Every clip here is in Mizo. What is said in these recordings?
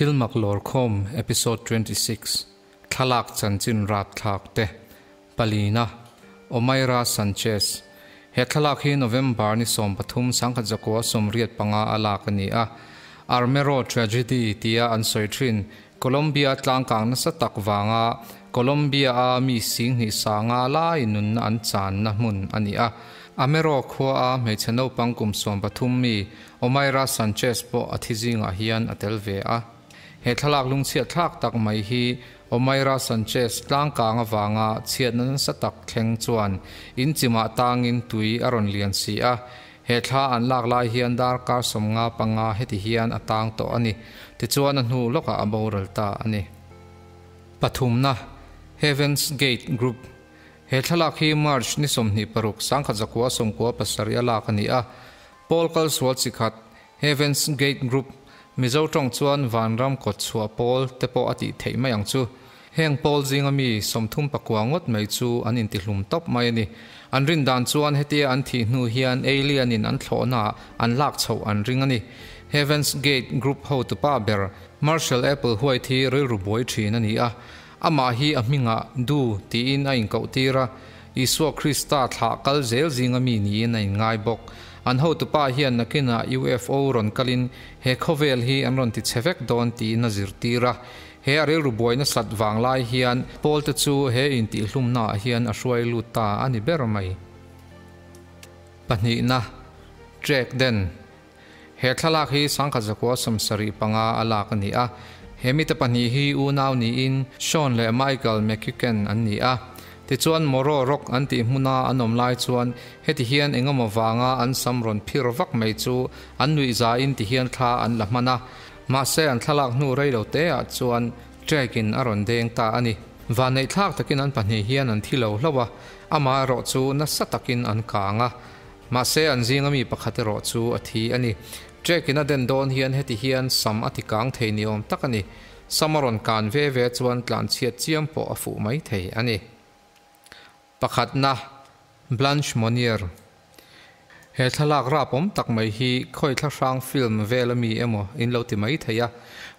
Thilmak Lawrkhawm Episode 26, Thlalak Chanchin Rapthlak Te, Palina, Omayra Sanchez He thlalak hi November ni 13 1985 a lak a ni a. Armero Tragedy tia an sawi thin Colombia tlangkang nasa tak vanga Colombia a mi sing hnih sanga lai nunna an channa hmun a ni a. Armero khua a hmeichhe naupang kum 13 mi Omayra Sanchez pawh a thi zingah hian a tel ve a. He thlalak lungchhiat thlak tak mai hi Omayra Sanchez tlangkang awanga chhiatna nasa tak thleng chuan in chimah tangin tui a rawn lian si a. He thla an lak lai hian darkar 55 heti hian a tang tawh a ni. Tichuan a hnu lawkah a boral ta a ni. Pathumna, Heaven's Gate Group. He thlalak hi March ni 26 1997 a lak a ni a. Pawl kal sual chikhat Heaven's Gate Group Mizo tawng chuan Vanram kawt chhuah pawl te pawh a tih theih mai ang chu. Heng pawl zinga mi 39 ngawt mai chu an intihlum tawp mai a ni. An rin dan chuan hetia an thih hnu hian alien in an thlawhna an lak chhoh an ring a ni. Heaven's Gate Group ho tupa ber Marshall Applewhite hi rilru buai thin a ni a. Amah hi a hmingah Du tiin a inkoh tir a, Isua Krista thlah kal zel zinga mi niin a inngai bawk. An hotupa hian nakinah UFO rawn kalin he khawvel hi an rawn ti che vek dawn tiin a zirtir a. He a rilru buaina sat vang lai hian pawl te chu he intihlumnaah hian a hruai lut ta a ni ber mai. Pahnihna, Trek Den. He thlalak hi 1975 a lak a ni a. He mite pahnih hi unau niin Sean leh Michael McEwen an ni a. Tichuan Moro Rock an tih hmuna an awm lai chuan heti hian engemaw vanga an sam rawn phir vak mai chu an nuih zain ti hian thla an la hman a. Mahse an thlalak hnu rei lo te ah chuan trek in a rawn deng ta a ni. Van neih thlak takin an pahnih hian an thi lo hlauh a, amah erawh chu nasa takin an kang a. Mahse an zinga mi pakhat erawh chu a thi a ni. Trek in a den dawn hian heti hian sam a ti kang thei ni awm tak a ni. Sam a rawn kan ve ve chuan tlan chhiat chiam pawh a fuh mai thei a ni. Pakhatna, Blanche Monnier. He thlalak rap awm tak mai hi khawi thla hrang film vel ami emaw in lo ti mai thei a.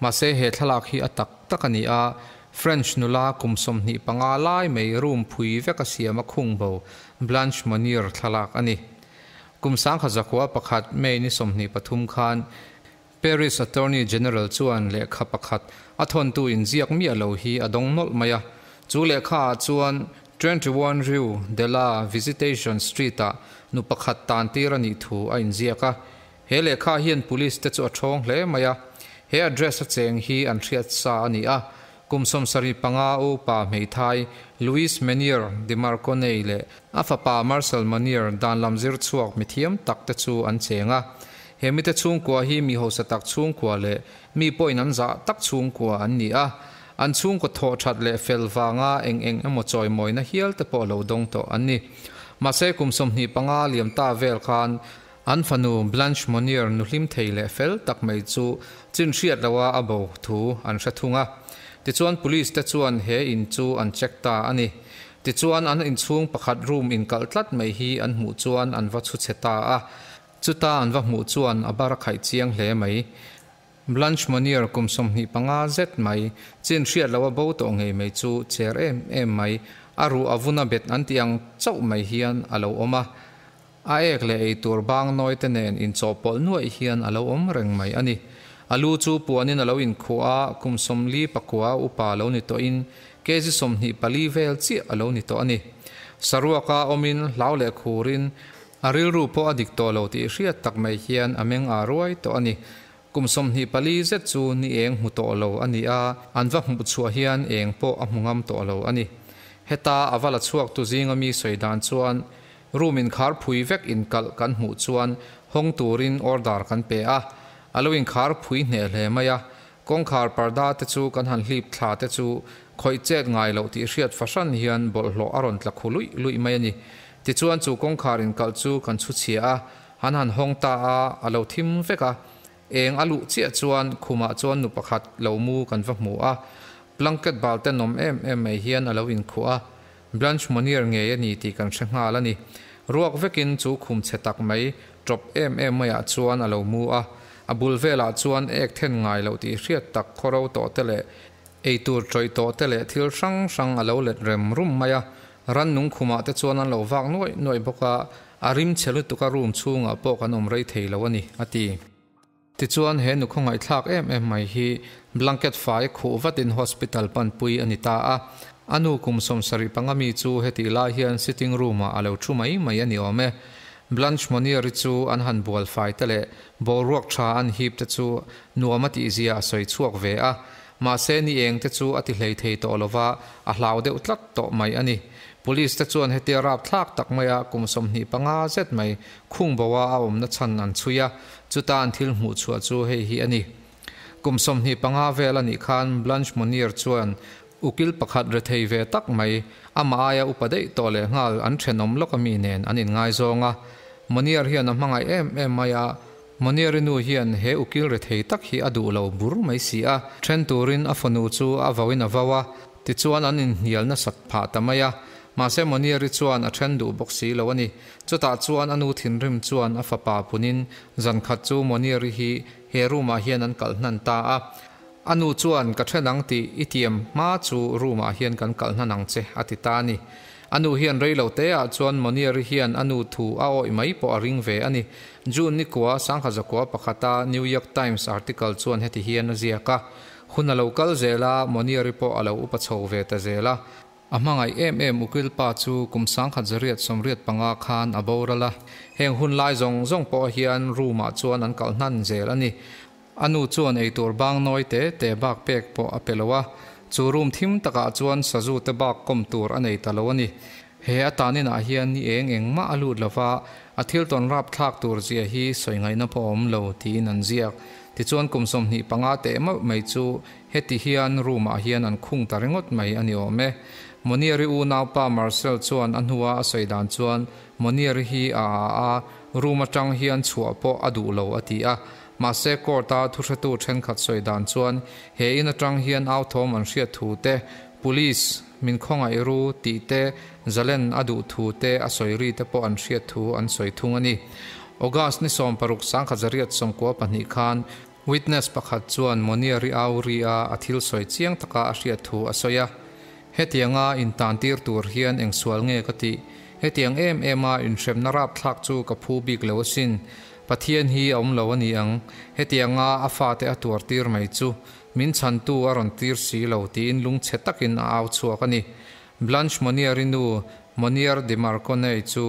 Mahse he thlalak hi a tak tak a ni a, French nula kum 25 lai mai room phui vek a siam a khung bo Blanche Monnier thlalak a ni. Kum 1901 May ni 23 khan Paris Attorney General chuan lehkha pakhat a thawntu inziak miah lo hi a dawng nawlh mai a. Chu lehkha ah chuan 21 Rue de la Visitation Street ah nu pakhat tan tir a nih thu a inziak a. He lehkha hian police te chu a thawng hle mai a. He address a cheng hi an hriat sa a ni a. Kum 75 upa hmeithai Louis Menier de Marconnay leh a fapa Marcel Monnier dan lam zir chhuak mithiam tak te chu an cheng a. He mite chhungkua hi mi hausa tak chhungkua leh mi pawhin an zah tak chhungkua an ni a. An chhungkaw thawh that leh fel vanga eng eng emaw chawimawina hial te pawh lo dawng tawh an ni. Mahse kum 25 liam ta vel khan an fanu Blanche Monnier nu hlim thei leh fel tak mai chu chin hriat loha a bo thu an hre thung a. Tichuan police te chuan he in chu an check ta a ni. Tichuan an inchhung pakhat room inkalh tlat mai hi an hmuh chuan an va chhu chhe ta a. Chuta an va hmuh chuan a bar a khaih chiang hle mai. Blanche Monnier kum 25 zet mai chin hriat loha bo tawh ngei mai chu cher em em mai. A ruh a vun a bet an tih ang chauh mai hian a lo awm a. A ek leh ei tur bang nawi te nen inchawhpawlh nuaih hian a lo awm reng mai a ni. A lu chu puanin a lo inkhuh a, kum 49 upa lo ni tawhin kg 24 vel chiah a lo ni tawh a ni. Saruaka awmin hlau leh khurin a rilru pawh a dik tawh lo tih hriat tak mai hian a meng a ruai tawh a ni. Kum 24 zet chu ni eng hmu tawh lo a ni a, an va hmuh chhuah hian eng pawh a hmu ngam tawh lo a ni. Heta a va la chhuak tu zinga mi sawi dan chuan room in khar phui vek inkalh kan hmuh chuan hawng turin order kan pe a. A lo inkhar phui hneh hle mai a. Kawngkhar parda te chu kan han hlip thla te chu khawih chet ngai loh tih hriat fahran hian bawlhhlawh a rawn tla khu luih luih mai a ni. Tichuan chu kawngkhar inkalh chu kan chhu chhia a, han han hawng ta a, a lo thim vek a. Eng a luh chiah chuan khumah chuan nu pakhat lo mu kan va hmu a. Blanket bal te nawm em em mai hian a lo inkhuh a. Blanche Monnier ngei a ni tih kan hre nghal a ni. Ruak vekin chu khum chhe tak mai, tawp em em maiah chuan a lo mu a. A bul velah chuan ek then ngai loh tih hriat tak khawro tawh te leh eitur tawih tawh te leh thil hrang hrang a lo let rem rum mai a. Rannung khumah te chuan an lo vak nuaih nuaih bawk a, a rim chhe lutuk a room chhungah pawh kan awm rei thei lo a ni, a ti. Tichuan he nu khawngaihthlak em em mai hi blanket fai khuh vatin hospital panpui a ni ta a. A nu kum 75 mi chu hetih lai hian sitting room ah a lo thu mai mai a ni awm e. Blanche Monnier-i chu an han bual fai te leh boruak tha an hip te chu nuam a tihzia a sawi chhuak ve a. Mahse ni eng te chu a ti hlei thei tawh lova, a hlau deuh tlat tawh mai a ni. Police te chuan hetia rapthlak tak maia kum 25 zet mai khung boa a awmna chhan an chhui a, chuta an thil hmuh chhuah chu hei hi a ni. Kum 25 vel a nih khan Blanche Monnier chuan ukil pakhat rethei ve tak mai, amah aia upa daih tawh lehnghal an thenawm lawk ami nen an inngaizawng a. Monnier hian a hmangaih em em mai a, Monier-i nu hian he ukil rethei tak hi a duh lo bur mai si a, then turin a fanu chu a vauin a vau a, tichuan an inhnial nasat phah ta mai a. Mahse Monier-i chuan a then duh bawk si lo a ni. Chutah chuan a nu thinrim chuan a fapa punin zan khat chu Monier-i hi he room-ah hian an kalh hnan ta a. A nu chuan ka then ang tih i tiam hma chu room-ah hian kan kalh hnan ang che a ti ta a ni. A nu hian rei lo te ah chuan Monier-i hian a nu thu a awih mai pawh a ring ve a ni. June ni kua 1901 a New York Times article chuan heti hian a ziak a, Hun a lo kal zel a, Monier-i pawh a lo upa chho ve ta zel a. A hmangaih em em ukil pa chu kum 1985 khan a boral a. Heng hun lai zawng zawng pawh hian room ah chuan an kalh hnan zel a ni. A nu chuan eitur bang nawi te te bak pek pawh a pe lo a, chu room thim takah chuan sazu te bak kawm tur a nei ta lo a ni. He a taninah hian ni eng eng mah a lut lo va, a thil tawn rap thlak tur zia hi sawi ngaihna pawh a awm lo tiin an ziak. Tichuan kum 25 teh mauh mai chu heti hian room ah hian an khung ta ringawt mai a ni awm e. Monier-i unaupa Marcel chuan a hnua a sawi dan chuan Monier-i hi a a a, room atang hian chhuah pawh a duh lo a ti a. Mahse court-a thuhretu thenkhat sawi dan chuan he in atang hian au thawm an hriat thu te, police min khawngaih ru tih te, zalen a duh thu te a sawi ri te pawh an hriat thu an sawi thung a ni. August ni 16 1992 khan witness pakhat chuan Monier-i au ri a a thil sawi chiang taka a hriat thu a sawi a. Hetianga intan tir tur hian eng sual nge ka tih? Hetiang em em a inhremna rapthlak chu ka phu bik lo asin. Pathian hi a awm lo a ni ang, hetianga a fate a tuar tir mai chu min chhantu a rawn tir si lo tiin lungchhe takin a au chhuak a ni. Blanche Monnier-i nu Monnier de Marconnay chu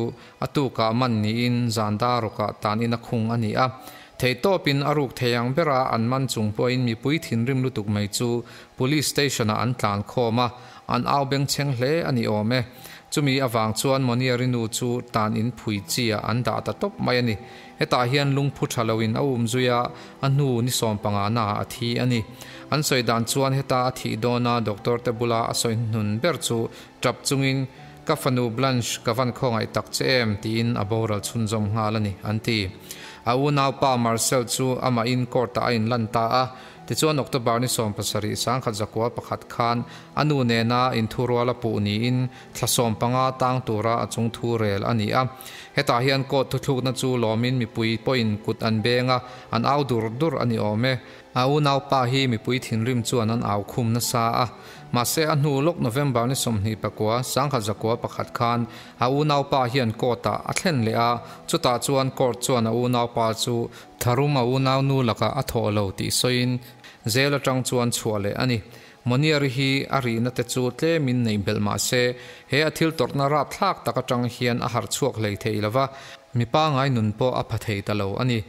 a tukah man niin zan darukah tan in a khung a ni a. Theihtawpin a ruk thei ang bera an man chung pawhin mipui thinrim lutuk mai chu Police Station-ah an tlan khawm a, an au bengchheng hle a ni awm e. Chumi avang chuan Monier-i nu chu tan in phui chi ah an dah ta tawp mai a ni. Hetah hian lungphu tha loin a um zui a, a hnu ni 15 na ah a thi a ni. An sawi dan chuan heta a thih dawna doctor te bula a sawi hnuhnun ber chu tap chungin Ka fanu Blanche ka van khawngaih tak che em tiin a boral chhunzawm nghal a ni, an ti. A unaupa Marcel chu amahin court ah a inlan ta a, Tichuan October ni 17 1901 khan a nu nena inthurual a puh niin thla 15 tang tura a chung thu rel a ni a. Hetah hian court thuthlukna chu lawmin mipui pawhin kut an beng a, an au dur dur a ni awm e. A unaupa hi mipui thinrim chuan an au khum nasa a. Mahse a hnu lawk November ni 29 1901 khan a unaupa hian court-ah a thlen leh a, chutah chuan court chuan a unaupa chu Tharum a unau nu lakah a thawh lo tih sawiin jail atang chuan chhuah leh a ni. Monier-i hi a rihna te chu tlemin neih belh mah se, he a thil tawrhna rapthlak tak atang hian a harh chhuak hlei thei lo va, mi pangai nun pawh a pha thei ta lo a ni.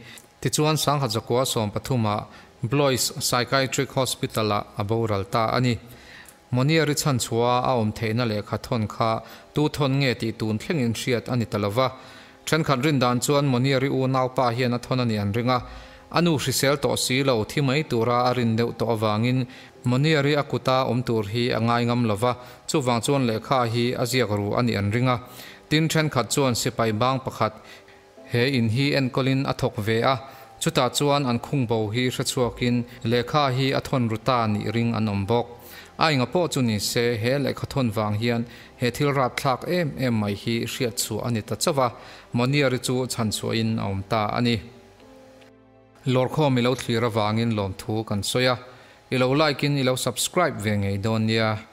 Tichuan 1913-ah Blois Psychiatric Hospital-ah a boral ta a ni. Monier-i chhanchhuah a awm theihna lehkha thawn kha tu thawn nge tih tun thlengin hriat a ni ta lo va. Thenkhat rin dan chuan Monier-i unaupa hian a thawn a nih an ring a. A nu hrisel tawh si lo, thi mai tura a rin deuh tawh avangin Monier-i a kuta awm tur hi a ngai ngam lo va, chuvang chuan lehkha hi a ziak ru a nih an ring a. Tin, thenkhat chuan sipai bang pakhat He in hi enkawlin a thawk ve a, chutah chuan an khung bo hi hre chhuakin lehkha hi a thawn ru ta nih ring an awm bawk. A enga pawh chu ni se, he lehkha thawn vang hian he thil rapthlak em em mai hi hriat chhuah a ni ta chauh a, Monier-i chu chhan chhuahin a awm ta a ni. Lawrkhawm i lo thlir avangin lawmthu kan sawi a, i lo like in i lo subscribe ve ngei dawn nia.